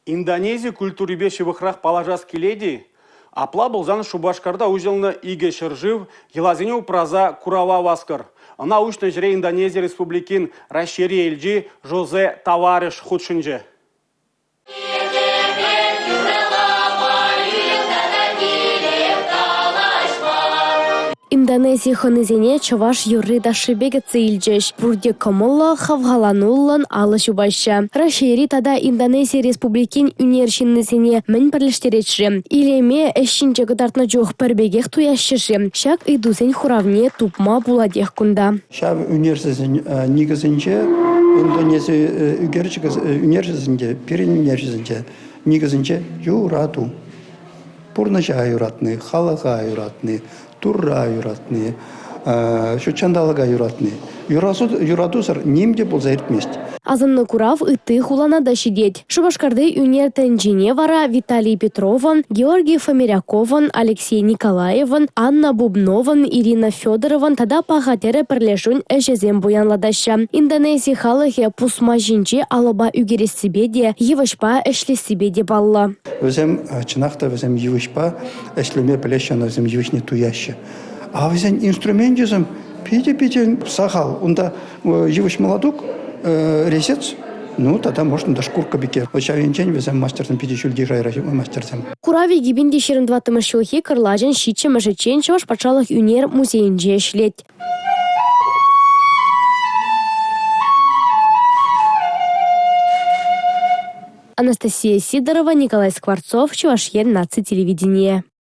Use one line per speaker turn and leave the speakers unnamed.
Индонези культурипе ҫывӑхрах паллашас килет-и? Апла пулсан Шупашкарта уҫӑлнӑ «Икӗ ҫӗршыв: йӑласене упраса» курава васкӑр. Ӑна уҫнӑ ҫӗре Индонези Республикин Раҫҫейри элчи Жозе Тавареш хутшӑнчӗ.
Индонези хӑнисене чӑваш юрри-ташшипе кӗтсе илчӗҫ. Пурте кӑмӑллӑ, хавхалануллӑн алӑ ҫупаҫҫӗ. Раҫҫейри тата Индонези Республикин ӳнер ҫыннисене мӗн пӗрлештерет-ши? Илеме ӗҫ ҫинче кӑтартнӑ чух пӗр пекех туяҫҫӗ-ши? Ҫак ыйтусен хуравне тупма пулатех кунта.
Ҫав ӳнерҫӗсен никӗсӗнче Индонези ӳкерчӗкӗ ӳнерҫӗсенче, пирӗн ӳнерҫӗсенче никӗсӗнче юрату. Пурнӑҫа юратни, халӑха юратни, Турра юратни, ҫут ҫанталӑка юратни. Юратусӑр ним те пулса иртмест.
Асӑннӑ курав ытти хулана та ҫитет. Шупашкарти ӳнер тӗнчине вара Виталий Петровӑн, Георгий Фомиряковӑн, Алексей Николаевӑн, Анна Бубновӑн, Ирина Федоровӑн тата Паха тӗрӗ пӗрлешӳн ӗҫӗсем пуянлатаҫҫӗ. Индонези халӑхӗ пусма ҫинче алӑпа ӳкерессипе те, йывӑҫпа ӗҫлессипе те паллӑ.
Вӗсем чӑнах та вӗсем йывӑҫпа ӗҫлеме пӗлеҫҫӗ, ӑна вӗсем йывӑҫне туяҫҫӗ. А вӗсен инструменчӗсем питӗ-питӗ сахал. Унта йывӑҫ мӑлатук, резец, ну тата может унта шкурка пекки. Ҫав енчен вӗсем мастерсем питӗ ҫӳлти шайра мастерсем.
Курав 2024 ҫулхи кӑрлачӑн ҫиччӗмӗшӗччен Чӑваш патшалӑх ӳнер музейӗнче ӗҫлет. Анастасия Сидорова, Николай Скворцов, Чӑваш Ен наци телевиденийӗ.